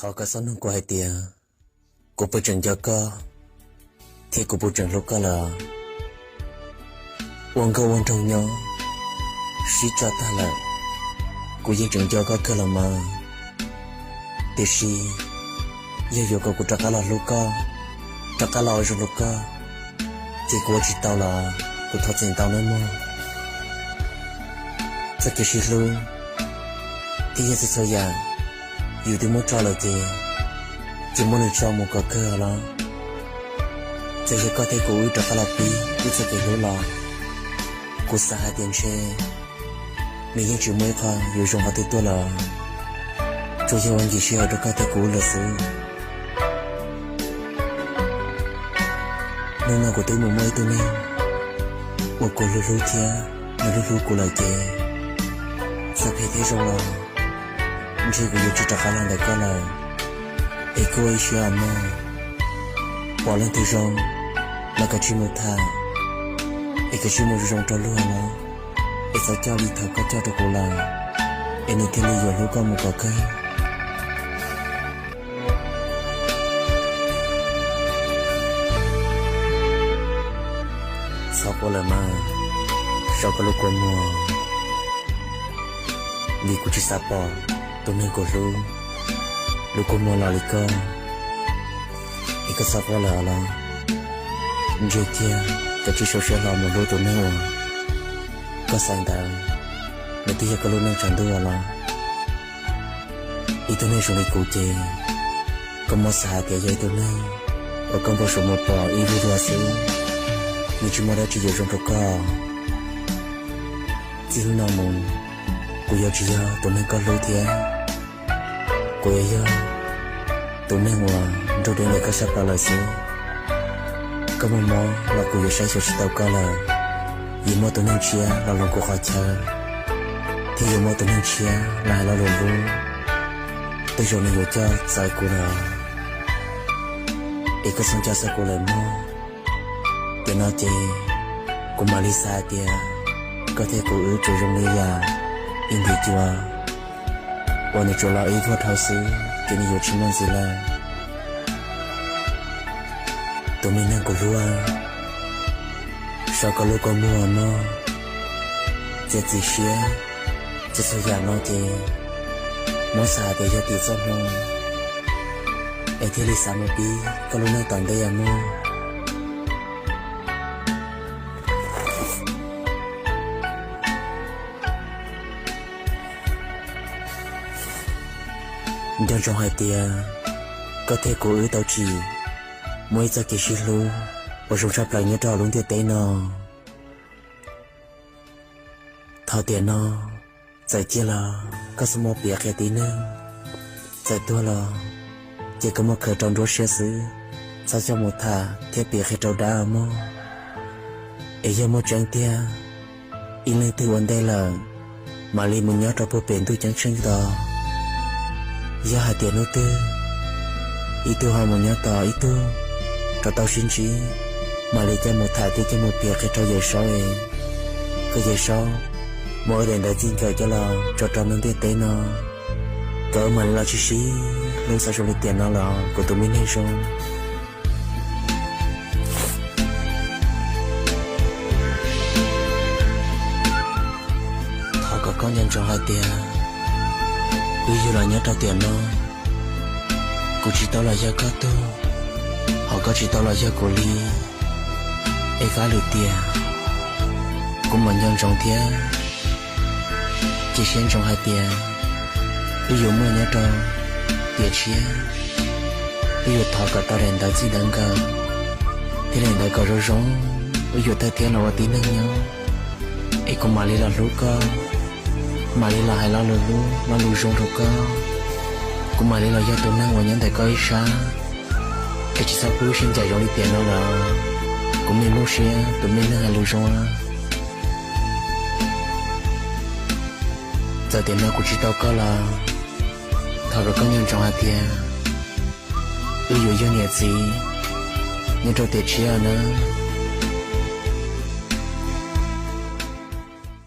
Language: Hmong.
Thov koj txhob nug kuv hais tias kuv puas tseem nco koj thiab kuv puas tseem hlub koj lawm. Ua nkauj ua nraug nyob sib tso tag lawm, kuv yeej tseem nco koj kawg los mas. Tiam sis yog yuav kom kuv rov qab los hlub koj, rov qab los ua zoo hlub koj, ces kuv ua tsis tau los kuv thov txim ntau nawb mog. Txoj kev sib hlub thiab yog txhua txhua yam yus twb muab tso lawm ces, ces muab nws tso mus kom kawg los. Txawm yog koj thiab kuv wb rov qab los pib wb txoj kev hlub los, kuv xav hais tias ntshe nws yeej tsis muaj ib qho yuav zoo qhov twg tuaj lawm, tsuas yog ua nkim sij hawm rau koj thiab kuv lawm xwb. Hnub no kuv twb mus muaj ib tug neeg uas kuv hlub hlub thiab nws hlub hlub kuv lawm ces, txawm phem thiab zoo los ntshe kuv yuav tsis rov qab los ntawm koj lawm. Es koj ua ib siab mog, pom leej twg zoo los kav tsij mus tham, es kav tsij mus zoo zoo rau luag los, es txhob coj li thaum koj coj rau kuv lawm, es nws thiaj li yuav hlub koj mus kom kawg. Txhob quaj lawm mas, so koj lub kua muag, vim kuv tsis xav pom tus neeg kuv hlub lub kua muag los li koj. Es koj txhob quaj lawm los, ntsia kiag, kav tsij sau siab hlo mus hlub tus neeg uas koj xaiv ntawd, nws twb yog koj lub neej tshav ntuj los. Ib tug neeg zoo li kuv ces koj muab xav hais tias yog ib tug neeg uas koj npau suav mus pom ib lub dua xwb, nws tsis muaj dab tsi yuav zoo rau koj. Txij hnub no mus, kuv yuav tsis yog tus neeg koj hlub thiab, kuv yuav yog tus neeg uas nrug deb ntawm koj sab plaws lawm xwb. Koj muaj mob los kuv yuav saib xyuas tsis tau koj lawm, yuav muaj tus neeg tshiab los hloov kuv qhov chaw, thiab yuav muaj tus neeg tshiab los hais lo lus hlub, tej zaum nws yuav coj txawv kuv lawm. Es koj txhob nco txog kuv lawm mog. Tiam no ces kuv mam li xav hais tias koj thiab kuv wb tsuas zoo li yam ib nthwv cua uas nws tsuas los ib vuag dhau xwb ces nws yuav tsis muaj ntxiv lawm. Tus me neeg kuv hlub, so koj lub kua muag mog, txiav txim siab, txhua txhua yam no ces muab xav hais tias yog tim txoj hmoo, es thiaj li xav mus pib koj lub neej tom ntej mog. Nco ntsoov hais tias koj thiab kuv wb tau tsim muaj ib txoj kev sib hlub uas zoo tshaj plaws nyob rau hauv lub ntiaj teb no. Thaum tiam no, txawm ciaj los koj txhob muab piav qhia tib neeg, txawm tuag los ces koj muab khaws rau nruab siab xwb, txhob coj mus tham thiab piav qhia rau dab mog. Es yog muaj tseeb tiag, ib leeg twg ua ntej lawm, mam li mus nyob rau puag pem ntuj ceeb tsheej tos. Yog hais tias hnub twg ib tug ho mus nyob tos ib tug rau tau sib ntsib, mam li coj mus tham thiab coj mus piav qhia rau Yawm Saub es, kom Yawm Saub muab wb daim ntawv txij nkawm coj los tso rau lub ntiaj teb no, kom wb mam li los sib sib hlub xav zoo li tiam no los kuv tus me neeg zoo. Thov kom koj nco ntsoov hais tias wb yug los nyob rau tiam no, kuv tsis tau los yog koj tug, hos koj tsis tau los yog kuv li. Es kav liam tias kuv mam nco ntsoov thiab cia siab ntsoov hais tias wb yuav muaj nyob rau tiam tshiab. Wb yuav thov kom tau daim ntawv txij ntawv nkawm thiab daim ntawv kom zoo zoo, wb yuav thawj thiab los ua tib neeg nyob. Es kuv mam li los hlub koj, mam li los hais lo lus hlub lo lus zoo rau koj. Kuv mam li los yog tus neeg uas nyob ntawm koj ib sab, es tsis txhob pub sib ncaim zoo li tiam no lawm. Kuv me nplooj siab tus me neeg hais lus zoo. Txawm tiam no kuv tsis tau koj los, thov kom koj nco ntsoov hais tias wb yuav yog niam txiv nyob rau tiam tshiab nawb.